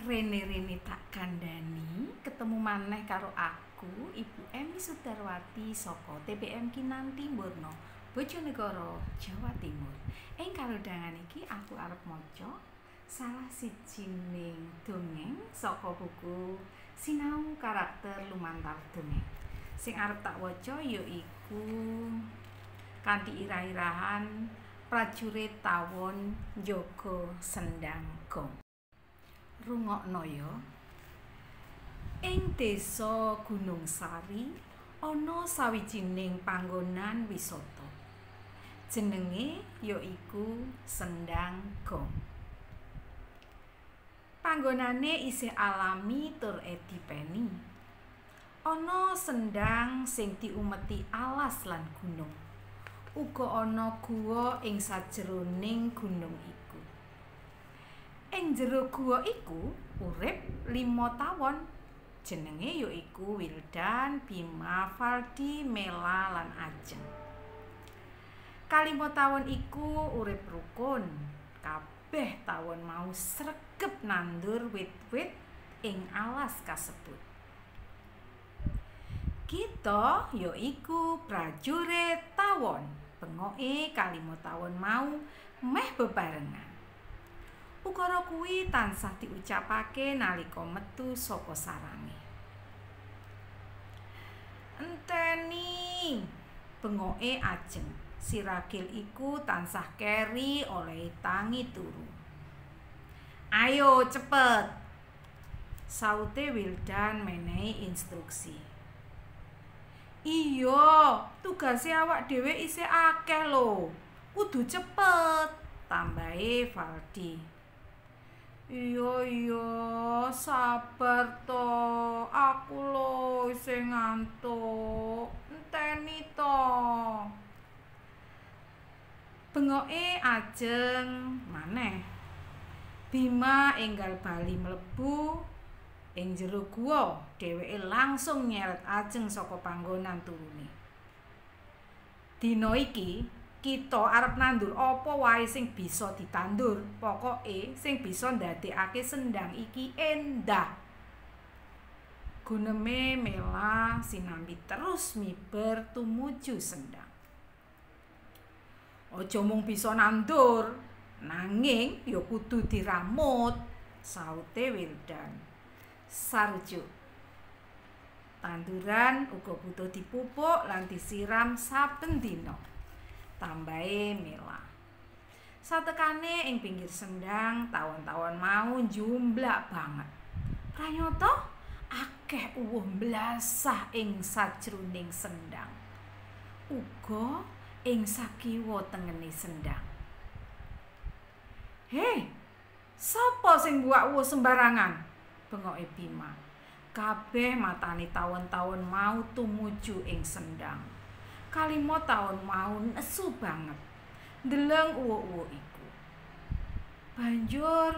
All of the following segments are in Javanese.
Rene-rene tak kandhani, ketemu maneh karo aku, Ibu Emi Sudarwati saka TPM Kinanti Mburno, Bojonegoro, Jawa Timur. Ing kalodhangan iki aku arep maca salah sijining dongeng saka buku Sinau Karakter Lumantar Dongeng. Sing arep tak waca yaiku kanthi irah-irahan Prajurit Tawon Njaga Sendang Gong. Rungokno ya. Ing desa Gunung Sari ana sawijining panggonan wisata. Jenenge yaiku Sendang Gong. Panggonane isih alami tur edipeni. Ana sendang sing diumeti alas lan gunung. Uga ana guwa ing sajroning gunung iku. Ing jero guwa iku urip 5 tawon. Jenenge yaiku Wildan, Bima, Faldi, Mela lan Ajeng. Kalima tawon iku urip rukun. Kabeh tawon mau sregep nandur wit-wit ing alas kasebut. Kita yaiku prajurit tawon. Bengoke kalima tawon mau meh bebarengan. Ukara kuwi tansah diucapake nalika metu saka sarange. Enteni, bengoke Ajeng. Si ragil iku tansah keri oleh tangi turu. Ayo cepet, saute Wildan menehi instruksi. Iya, tugase awak dhewe isih akeh lho. Kudu cepet, tambahe Faldi. Iya iya, sabar to. Aku lho isih ngantuk. Enteni to. Bengoke Ajeng maneh. Bima enggal bali mlebu ing jero guwa, dheweke langsung nyeret Ajeng saka panggonan turune. Dina iki kita arep nandur apa wae sing bisa ditandur, pokoke sing bisa ndadekake sendang iki endah. Guneme Mela sinambi terus miber tumuju sendang. Aja mung bisa nandur, nanging ya kudu diramut, saute Wildan. Sarujuk. Tanduran uga butuh dipupuk lan disiram saben dina, tambahe Mela. Satekane ing pinggir sendang, tawon-tawon mau njumblak banget. Pranyata akeh uwuh mblasah ing sajroning sendang. Uga ing sakiwa tengene sendang. Hei, sapa sing mbuak uwuh sembarangan? Bengoke Bima. Kabeh matane tawon-tawon mau tumuju ing sendang. Kalima tawon mau nesu banget ndeleng uwuh-uwuh iku. Banjur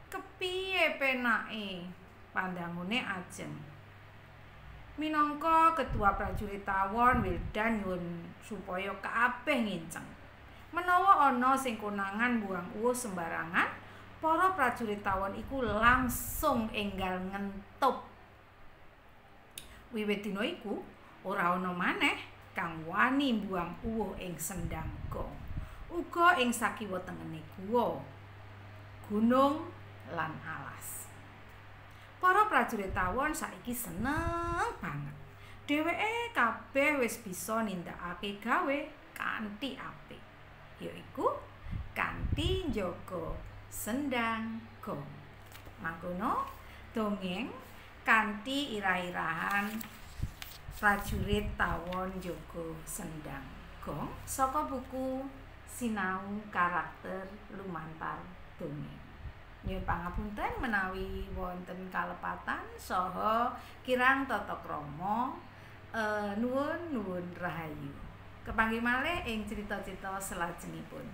kepiye penake pandangune Ajeng. Minangka ketua prajurit tawon, Wildan nyuwun supaya kabeh nginceng. Menawa ana sing konangan buang uwuh sembarangan, para prajurit tawon iku langsung enggal ngentup. Wiwit dina iku ora ana maneh kang wani mbuang uwuh ing Sendang Gong. Uga ing sakiwa tengene guwa, gunung lan alas. Para prajurit tawon saiki seneng banget. Dheweke kabeh wis bisa nindakake gawe kanthi apik, yaiku kanthi njaga Sendang Gong. Mangkono dongeng kanthi irah-irahan Prajurit Tawon Njaga Sendang Gong saka buku Sinau Karakter Lumantar Dongeng. Nyuwun pangapunten menawi wonten kalepatan saha kirang tata krama. Nuwun nuwun rahayu. Kepanggih malih ing crita-crita salajengipun.